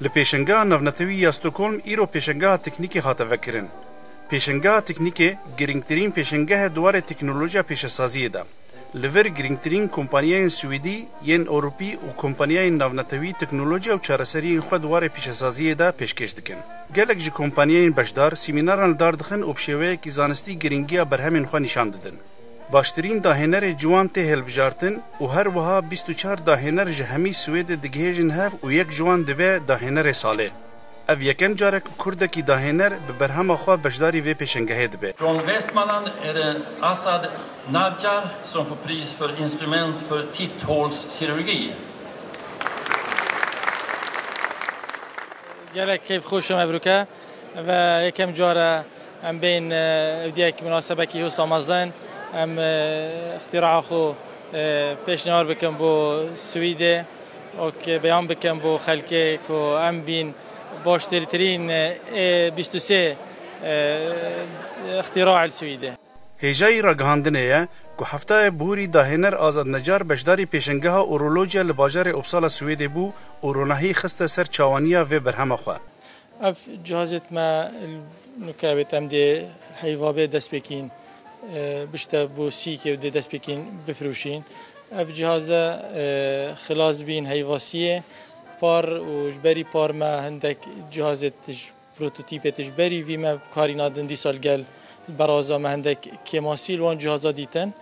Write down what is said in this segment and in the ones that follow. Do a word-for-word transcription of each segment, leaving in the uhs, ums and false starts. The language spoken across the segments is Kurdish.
Li Pêşengeha Navnetewî ya Stockholm îro Pêşengeha Teknîkê hate vekirin. Pêşengeha Teknîkê girîngtirîn pêşengeh e di warê teknolojiya pêşesaziyê de. Li vir girîngtirîn kompaniyayên Swêdî, yên Ewropî û kompaniyayên navnetewî teknolojiya û çareseriyên xwe di warê pêşesaziyê de pêşkêş dikin. Gelek ji kompaniyayên beşdar semînaran li dar dixin û bi şêweyekî zanistî girîngiya berhemên xwe nîşan didin. Baştirîn dahênerê ciwan tê hilbijartin û her wiha bîst û çar dahêner ji hemî Swêdê digihêjin hev û yek ji wan dibe dahênerê salê. Ev yekem car e ku Kurdekî dahêner bi berhema xwe beşdarî vê pêşengehê dibe. Från Västmanland är det Asad Nadjar som får pris för instrument för titthålskirurgi. Gelek keyfxweş im evroke ve yekem car e em bên, e, evdiyek munasebekî wisa mezin. Em, e, îxtîraa xwe, e, pêşniyar bikin bo Swîdê û beyan bikin bo xelkê ku em bîn baştirtirîn, e, ê bîst û sê, e, îxtîra li Swîdê. Hêjayî ragihandinê ye ku heftaya borî dahêner Azad Necar beşdarî pêşengeha urolojiya li bajarê Uppsala Swêdê bû û ronahî xiste ser çawaniya vê berhema xwe. Ev cihazêt me nuke wê em dê heyva bê destpêkîn, e, bişte bo sîkê û dê destpêkîn bifroşîn. Ev cihaze, e, xilas bîn heyvasiyê par û ji berî par me hindek cihazêt ji prototîpê tij berî vî me karî nadin, dîsa li gel beraza me hindek kêmasî li wan cihaza dîtin.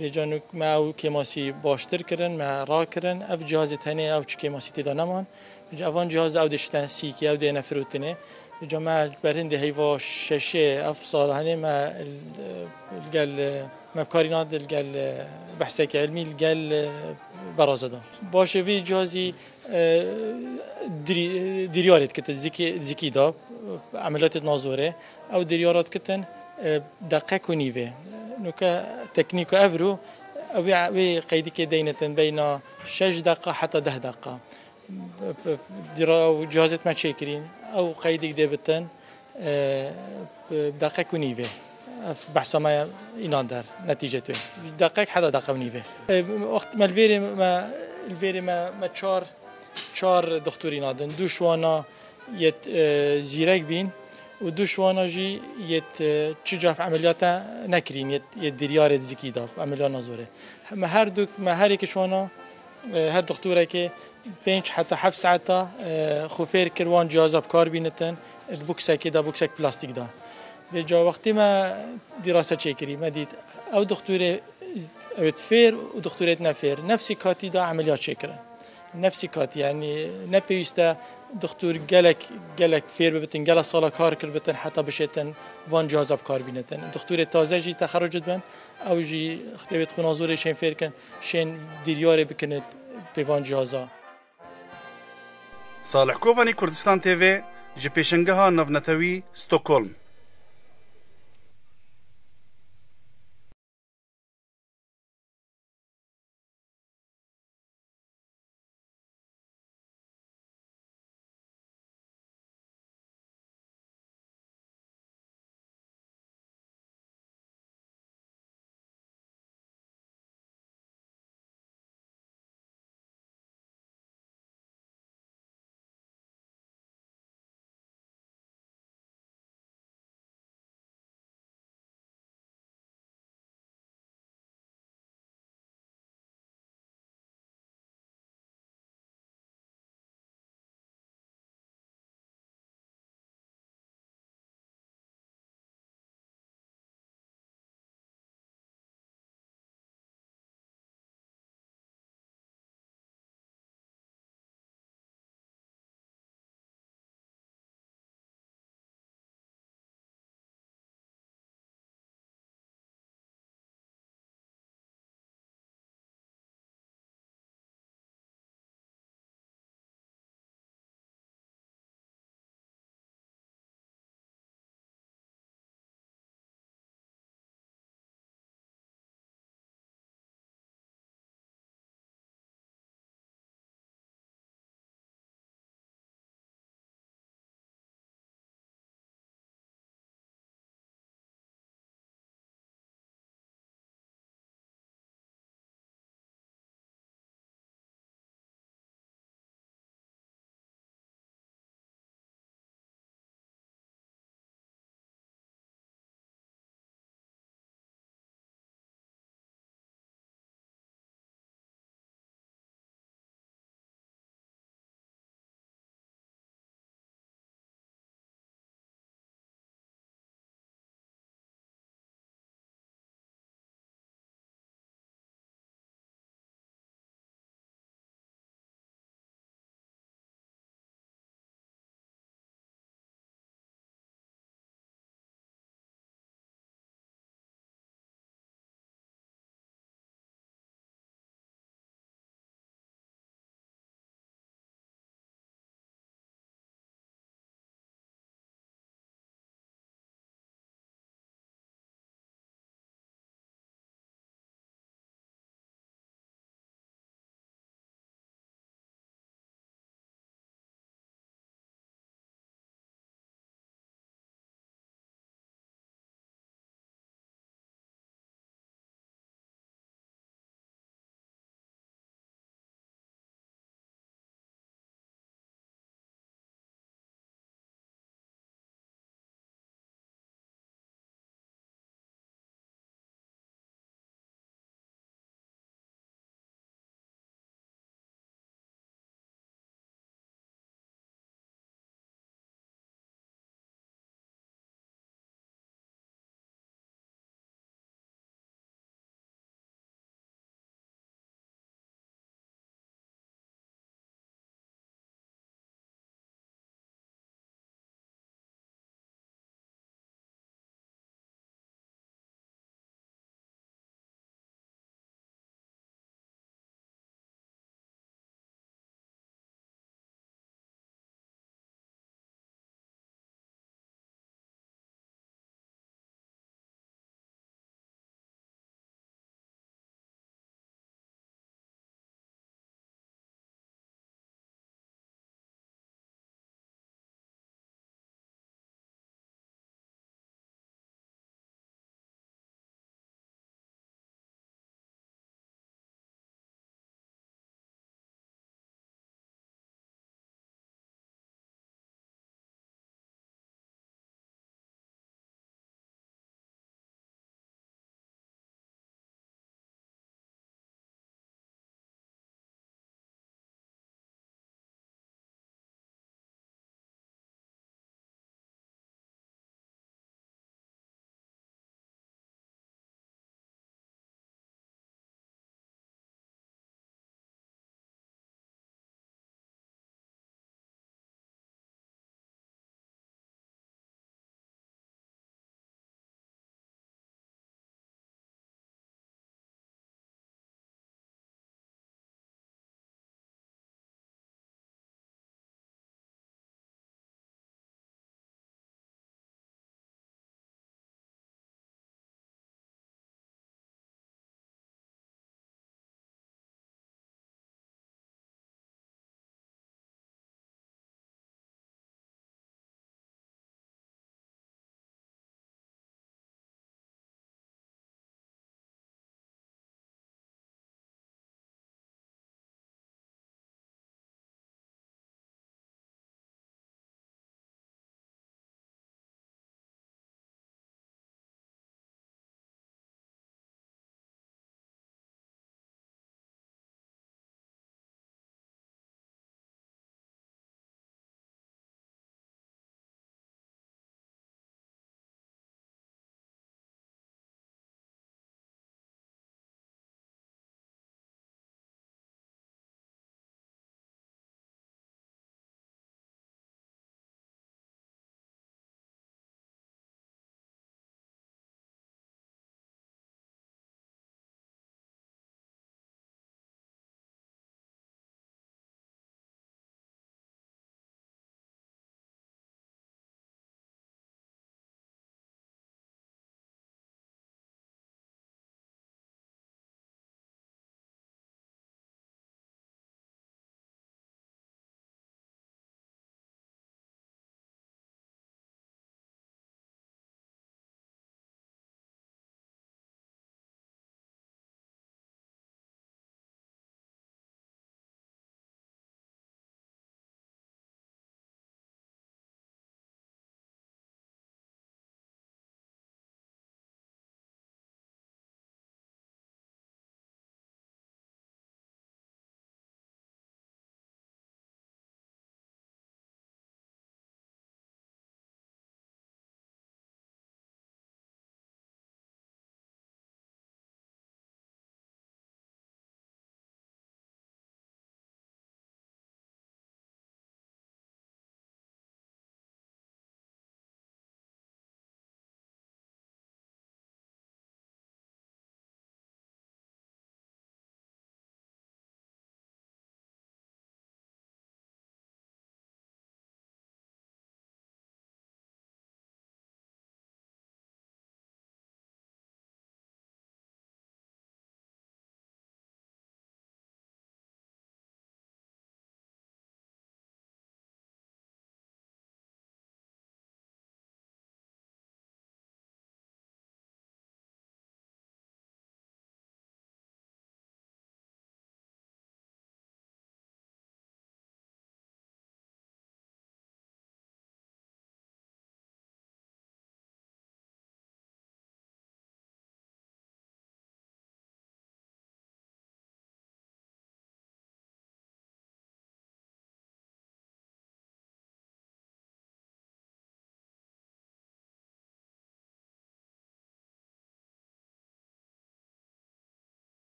Vêca nuk me ew kêmasî baştir kirin, me rakirin. Ev cihazê tenê ew çi kêmasî tê de neman. Vêca evan cihaza ew dê şite sîkê, ew dê ne firotinê. Vêca me berhindê heyva şeşê ev sala henê me li gel, me bi karî nadin li gel behsekê ilmî li gel beraza da. Başê vî cihazî e, dirî-, diriyarê dikitin, zikê, zikî da, emeliyatê nazorê. Ew diriyara dikitin, e, deqek û nîvê. Nuke teknîka evro, ew ê, wê qeydikê deynetin beyna şeş deqa heta deh deqa. Dira-, cihazêt me çêkirîn, ew qeydîk dê bitin, e, bi deqek û nîvê. Ev behsa me ye înan der, netîcet wê. Deqek heta deqe û nîvê. E, wext me li vêrê me, li vêrê me, me çar, çar doktorî nadin. Du ji wana yêt, e, zîrek bîn û du ji wana jî yêt, e, çi cav emeliyata nekirîn, yêt, yêt diryarê dizikî da, emeliyat nazorê. Me her du, me her yek ji wana, e, her doktorekê pênc heta heft saeta, e, xwe fêr kir wan cihaza bi kar bînitin, di boksekê de, boksek plastîk de. Vêca wextê me dîrase çêkirî, me dît ew doktorê, ew ê fêr û doktorê ne fêr, nefsî katî de emeliyat çêkirin. Nefsî katî, yanî ne pêwîst e doktor gelek, gelek fêr bibitin, gelek sala kar kir bitin, heta bişêtin van cihaza bi kar bînitin. Doktorê taze jî texerruc dibin, ew jî xtêbê xwe nazorê şên fêr kin, şên diryarê bikin pê van cihaza. Salih Kobanî, Kurdistan T V, ji Pêşengeha Navnetewî, Stockholm.